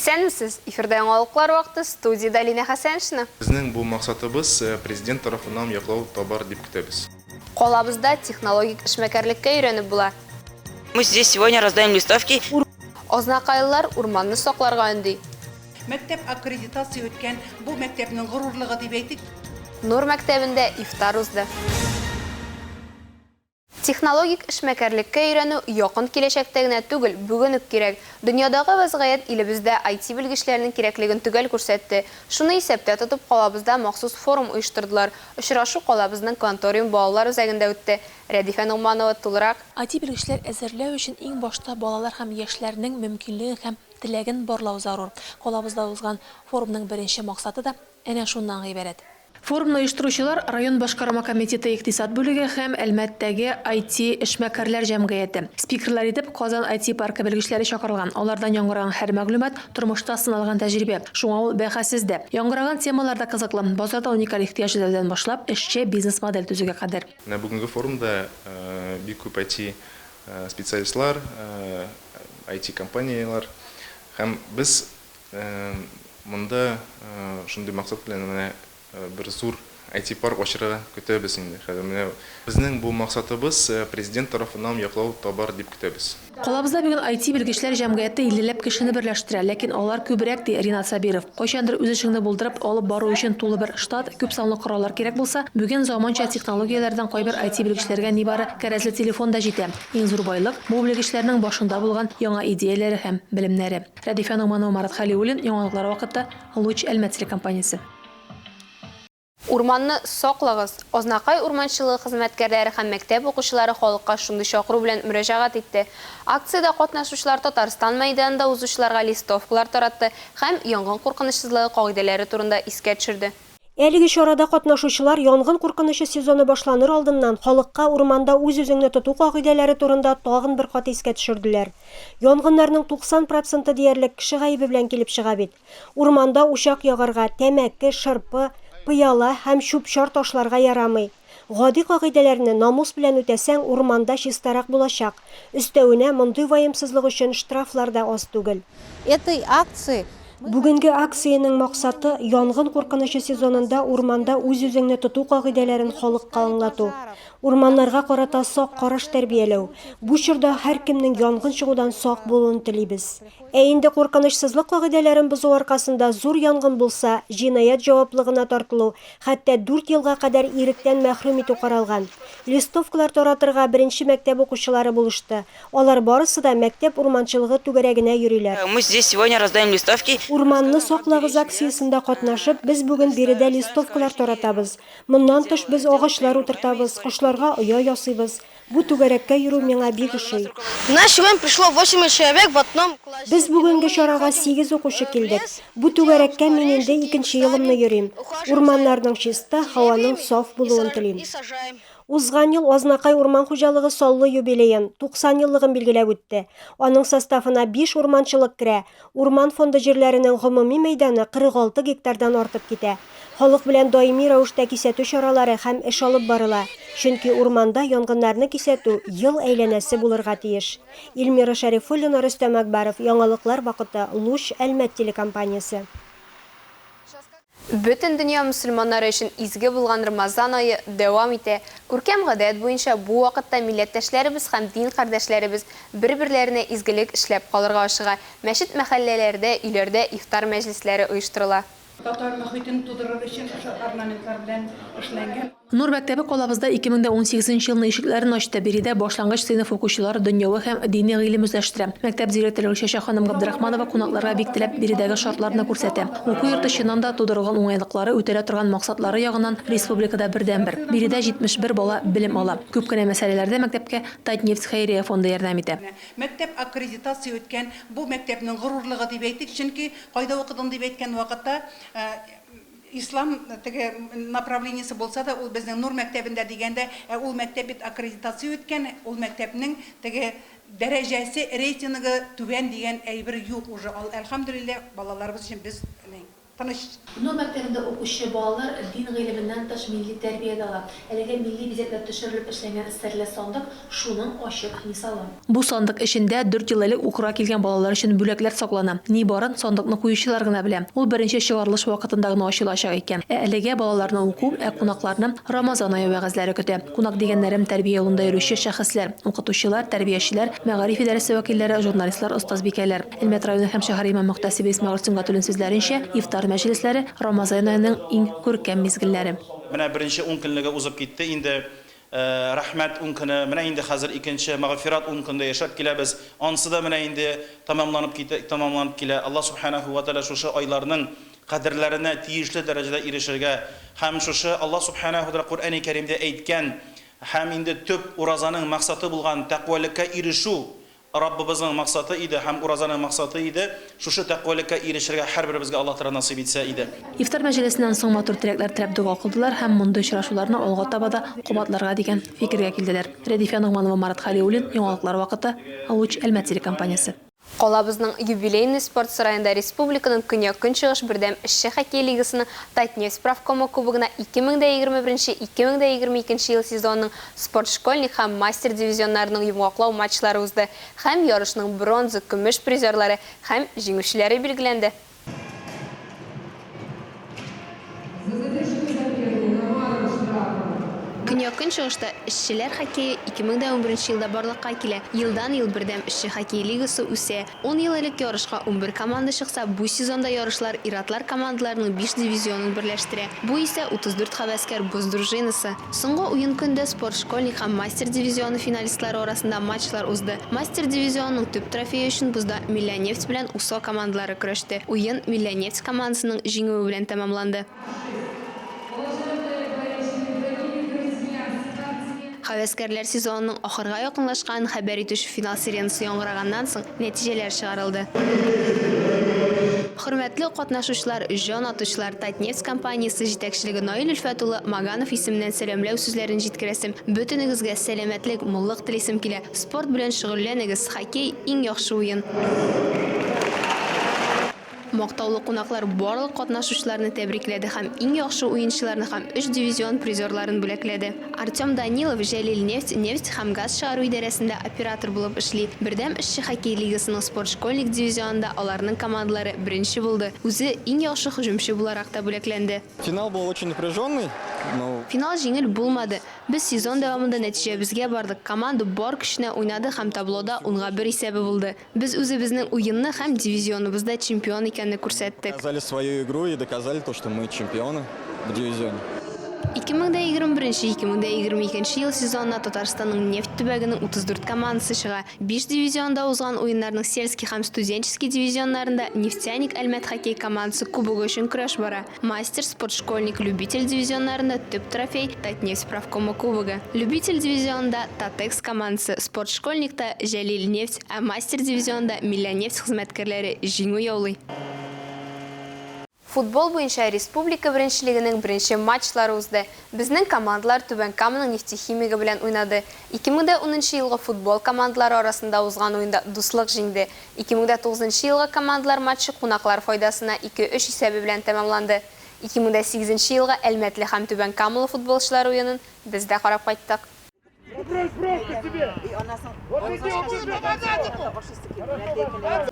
Исәнмесез! Эфирда яңалыклар вакыты, студиядә Алинә Хәсәншина. Безнең бу максатыбыз Президент тарафыннан яклау табар дип көтәбез. Калабызда технологик эшмәкәрлеккә өйрәнеп була. Мы здесь сегодня раздаем листовки. Азнакайлылар урманны сакларга өнди. Мәктәп аккредитация үткән, бу мәктәпнең горурлыгы дип әйтик. Нур мәктәбендә ифтар узды. Технологик эшмәкәрлеккә өйрәнү якын киләчәктә генә түгел, бүген үк кирәк. Дөньядагы вәзгыять илебездә IT белгечләренең кирәклеген төгәл күрсәтте. Шуны исәптә тотып, калабызда махсус форум оештырдылар. Очрашу калабызның Кванториум балалар үзәгендә үтте. Рәдифә Ногманова тулырак. IT-белгечләр әзерләү өчен иң башта балалар һәм яшьләрнең мөмкинлеген һәм теләген барлау зарур. Калабызда узган форумның беренче максаты да әнә шуннан гыйбарәт. Форумны оештыручылар, район башкарма комитеты икътисад бүлеге һәм Әлмәттәге IT-эшмәкәрләр җәмгыяте. Спикерлар итеп Казан IT-паркы белгечләре чакырылган. Алардан яңгыраган һәр мәгълүмат, тормышта сыналган тәҗрибә. Шуңа ул бәхәссез дә. Яңгыраган темалар да кызыклы, базарда уникаль ихтыяҗ эзләүдән башлап, эшче бизнес-модель төзүгә кадәр. Менә бүгенге форумда бик күп IT-специалистлар, IT-компанияләр һәм без Монда шундый максат белән менә бер зур IT-парк ачырга көтәбез инде. Хәзер менә безнең бу максатыбыз Президент тарафыннан яклау табар дип көтәбез. Калабызда бүген IT-белгечләр җәмгыяте иллеләп кешене берләштерә, ләкин алар күбрәк, ди Ринат Сабиров. Кайчандыр үз эшеңне булдырып, алып бару өчен тулы бер штат, күпсанлы кораллар кирәк булса, бүген заманча технологияләрдән кайбер IT-белгечләргә нибары кәрәзле телефон да җитә. Иң зур байлык, бу белгечләрнең башында булган яңа идеяләре һәм белемнәре. Рәдифә Ногманова, Марат Хәлиуллин, Яңалыклар вакыты, Луч Әлмәт телекомпаниясе. Урманны саклагыз! Азнакай урманчылыгы хезмәткәрләре һәм мәктәп укучылары халыкка шундый чакыру белән мөрәҗәгать итте. Акциядә катнашучылар Татарстан мәйданында узучыларга листовкалар таратты һәм янгын куркынычсызлыгы кагыйдәләре турында искә төшерде. Әлеге чарада катнашучылар янгын куркынычы сезоны башланыр алдыннан халыкка урманда үз-үзеңне тоту кагыйдәләре турында тагын бер кат искә төшерделәр. Янгыннарның 90 проценты диярлек кеше гаебе белән килеп чыга бит. Урманда учак ягарга, тәмәке, шырпы, пыяла һәм чүп-чар ташларга ярамый. Гади кагыйдәләрне намус белән үтәсәң, урманда чистарак булачак. Өстәвенә, мондый ваемсызлык өчен штрафлар да аз түгел. Этой акции Бүгенге акциянең максаты, янгын куркынычы сезонында урманда үз-үзеңне тоту кагыйдәләрен халыкка аңлату. Урманнарга карата сак караш тәрбияләү. Бу чорда һәркемнең янгын чыгудан сак булуын телибез. Ә инде куркынычсызлык кагыйдәләрен бозу аркасында зур янгын булса, җинаять җаваплыгына тартылу, хәтта дүрт елга кадәр иректән мәхрүм итү каралган. Листовкалар таратырга беренче мәктәп укучылары булышты. Алар барысы да мәктәп урманчылыгы түгәрәгенә йөриләр. Мы здесь сегодня раздаем листовки. Урманны саклагыз акциясендә катнашып, без бүген биредә листовкалар таратабыз. Моннан тыш, без агачлар утыртабыз, кошларга оя ясыйбыз. Бу түгәрәккә йөрү миңа бик ошый. Нас сегодня пришло восемь человек в одном классе. Без бүгенге чарага сигез укучы килдек. Бу түгәрәккә мин инде икенче елымны йөрим. Урманнарның чиста, һаваның саф булуын телим. Узган ел Азнакай урман хуҗалыгы саллы юбилеен, 90 еллыгын билгеләп үтте. Аның составына биш урманчылык керә. Урман фонды җирләренең гомуми мәйданы 46 гектардан артып китә. Халык белән даими рәвештә кисәтү чаралары һәм эш алып барыла, чөнки урманда янгыннарны кисәтү ел әйләнәсе булырга тиеш. Илмира Шәрифуллина, Рөстәм Әкбәров, Яңалыклар вакыты, Луч, Әлмәт телекомпаниясе. Бөтен дөнья мөселманнары өчен изге булган Рамазан ае дәвам итә. Күркәм гадәт буенча, бу вакытта милләттәшләребез һәм дин кардәшләребез бер-берләренә изгелек эшләп калырга ашыга. Мәчет-мәхәлләләрдә, өйләрдә ифтар мәҗлесләре оештырыла. Татар мохитен тудырыр өчен шушы орнаментлар белән эшләнгән. Нур мәктәбе калабызда 2018 нче елны ишекләрен ачты. Биредә башлангыч сыйныф укучылары дөньяви һәм дини гыйлем үзләштерә. Мәктәп директоры Гөлчәчәк ханым Габдрахманова кунакларга бик теләп биредәге шартларны күрсәтә. Уку йорты чыннан да тудырылган уңайлыклары, үтәлә торган максатлары ягыннан республикада бердәнбер. Биредә 71 бала белем ала. Күп кенә мәсьәләләрдә мәктәпкә Татнефть хәйрия фонды ярдәм итә. Мәктәп аккредитация үткән, бу мәктәпнең горурлыгы дип әйтик, чөнки кайда укыдың дип әйткән вакытта, ислам теге направлениесе булса да, ул безнең Нур мәктәбендә дигәндә, ә ул мәктәп бит аккредитация үткән, ул мәктәпнең теге дәрәҗәсе, рейтингы түбән дигән әйбер юк уже. Әлхәмдүлилләһ, балаларыбыз өчен без ни. Тыныч. Нур мәктәбендә укучы балалар дин гыйлеменнән тыш милли тәрбия дә ала. Әлеге милли бизәкләр төшерелеп эшләнгән серле сандык, шуның ачык мисалы. Бу сандык эчендә дүрт ел элек укырга килгән балалар өчен бүләкләр саклана. Ни барын сандыкны куючылар гына белә. Ул беренче чыгарылыш вакытында гына ачылачак икән. Ә әлегә балаларны уку, ә кунакларны Рамазан ае вәгазьләре көтә. Кунак дигәннәрем тәрбия юлында йөрүче шәхесләр, укытучылар, тәрбиячеләр, мәгариф идарәсе вәкилләре, журналистлар, остазбикәләр. Әлмәт районы һәм шәһәр имам-мөхтәсибе Исмәгыйль Сөнгатуллин сүзләренчә, ифтар мәҗлесләре, Рамазан аеның иң күркәм мизгелләре. Менә беренче ун көнлеге узып китте инде, рәхмәт ун көне, менә инде хәзер икенче мәгъфират ун көндә яшәп киләбез, ансы да менә инде тәмамланып китә, тәмамланып килә. Аллаһ Сүбхәнәһү вә Тәгалә шушы айларның кадерләренә тиешле дәрәҗәдә ирешергә һәм шушы Аллаһ Сүбхәнәһү вә Тәгалә Коръәни Кәримдә әйткән һәм инде төп уразаның максаты булган тәкъвәлеккә ирешү Раббыбызның максаты иде һәм уразаның максаты иде, шушы тәкъвәлеккә ирешергә һәрберебезгә Аллаһ Тәгалә насыйп итсә иде. Ифтар мәҗлесеннән соң матур теләкләр теләп дога кылдылар һәм мондый очрашуларны алга таба да кабатларга дигән фикергә килделәр. Рәдифә Ногманова, Марат Хәлиуллин, Яңалыклар вакыты, Луч Әлмәт телекомпаниясе. Калабызның Юбилейный спорт сараенда республиканың Көньяк-Көнчыгыш бердәм эшче хоккей лигасының Татнефть профкомы кубогына 2021-2022 ел сезонының Спортшкольник һәм Мастер дивизионнарының йомгаклау матчлары узды һәм ярышның бронза, көмеш призерлары һәм җиңүчеләре билгеләнде. Көньяк-көнчыгышта эшчеләр хоккее 2011 елда барлыкка килә. Елдан-ел бердәм эшче хоккей лигасы үсә. Ун ел элек ярышка 11 команда чыкса, бу сезонда ярышлар ир-атлар командаларының биш дивизионын берләштерә. Бу исә 34 һәвәскәр боз дружинасы. Соңгы уен көндә Спортшкольник һәм Мастер дивизионы финалистлары арасында матчлар узды. Мастер дивизионының төп трофее өчен бозда Миллионефть белән УСО командалары көрәште. Уен Миллионефть командасының җиңүе белән тәмамланды. Һәвәскәрләр сезонының ахырга якынлашканын хәбәр итүче финал сиренасы яңгыраганнан соң, нәтиҗәләр чыгарылды. Хөрмәтле катнашучылар, җан атучылар, Татнефть компаниясе җитәкчелеге Наил Өлфәт улы Маганов исеменнән сәламләү сүзләрен җиткерәсем, бөтенегезгә сәламәтлек, муллык телисем килә. Спорт белән шөгыльләнегез, хоккей, иң яхшы уен. Мактаулы кунаклар барлык катнашучыларны тәбрикләде һәм иң яхшы уенчыларны һәм өч дивизион призерларын бүләкләде. Артем Данилов Җәлил-нефть нефть һәм газ чыгару идарәсендә оператор булып эшли. Бердәм эшче хоккей лигасының Спортшкольник дивизионында аларның командалары беренче булды, үзе иң яхшы һөҗүмче буларак та бүләкләнде. Финал был очень напряженный, но. Финал җиңел булмады. Без сезон дәвамында нәтиҗәбезгә бардык, команда бар көченә уйнады һәм таблода унга бер исәбе булды. Без үзебезнең уенны һәм дивизионыбызда чемпион икәнне күрсәттек. Показали свою игру и доказали то, что мы чемпионы в дивизионе. 2021-2022 ел сезонына Татарстанның нефть төбәгенең 34 командасы чыга. Биш дивизионда узган уеннарның сельский һәм студенческий дивизионнарында Нефтяник Әлмәт хоккей командасы кубогы өчен көрәш бара. Мастер, Спортшкольник, Любитель дивизионнарында төп трофей, Татнефть профкомы кубогы. Любитель дивизионында Татекс командасы, Спортшкольникта, Җәлил-нефть, ә Мастер дивизионында Миллионефть хезмәткәрләре җиңү яулый. Футбол буенча республика беренчелегенең беренче матчлары узды. Безнең командалар Түбән Каманың Нефтехимигы белән уйнады. 2010 нчы елгы футбол командалары арасында узган уенда Дуслык җиңде. 2009 нчы елгы командалар матчы кунаклар файдасына 2, 3 исәбе белән тәмамланды. 2008 нче елгы әлмәтле һәм түбәнкамалы футболчылар уенын без дә карап кайттык.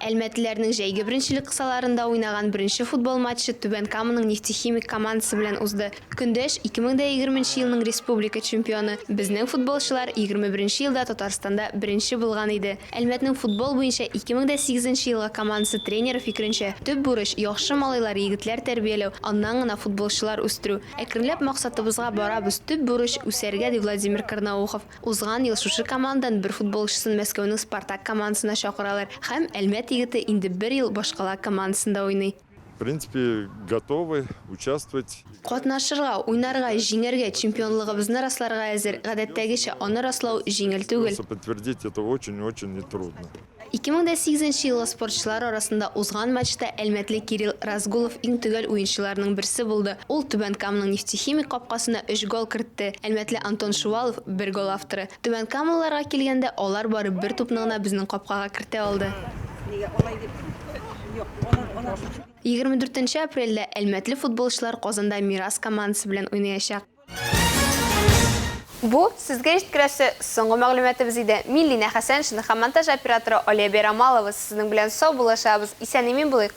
Әлмәтлеләрнең җәйге беренчелек кысаларында уйнаган беренче футбол матчы Түбән Каманың Нефтехимик командасы белән узды. Көндәш, 2020 нче елның республика чемпионы. Безнең футболчылар 21 нче елда Татарстанда беренче булган иде. Әлмәтнең футбол буенча 2008 нче елгы командасы тренеры фикеренчә, төп бурыч, яхшы малайлар, егетләр тәрбияләү, аннан гына футболчылар үстерү. Әкренләп максатыбызга барабыз, төп бурыч, үсәргә, ди Владимир Корноухов. Узган ел шушы командадан бер футболчысын Мәскәүнең Спартак командасына чакыралар һәм Әлмәт егете инде бер ел башкала командасында уйный. В принципе, готовы участвовать. Катнашырга, уйнарга, җиңәргә, чемпионлыгыбызны расларга әзер. Гадәттәгечә, аны раслау җиңел түгел. Подтвердить это очень-очень нетрудно. 2008 нче елгы спортчылар арасында узган матчта әлмәтле Кирилл Разгулов иң төгәл уенчыларның берсе булды. Ул Түбән Каманың Нефтехимик капкасына өч гол кертте. Әлмәтле Антон Шувалов, бер гол авторы. Түбәнкамалыларга килгәндә, алар бары бер тупны гына безнең капкага кертә алды. 24 апрельдә әлмәтле футболчылар Казанда Мирас командасы белән уйнаячак. Бу, сезгә җиткерәсе соңгы мәгълүматыбыз иде. Мин, Линә Хәсәншина һәм монтаж операторы Алия Бәйрамалова сезнең белән саубуллашабыз. Исән-имин булыйк!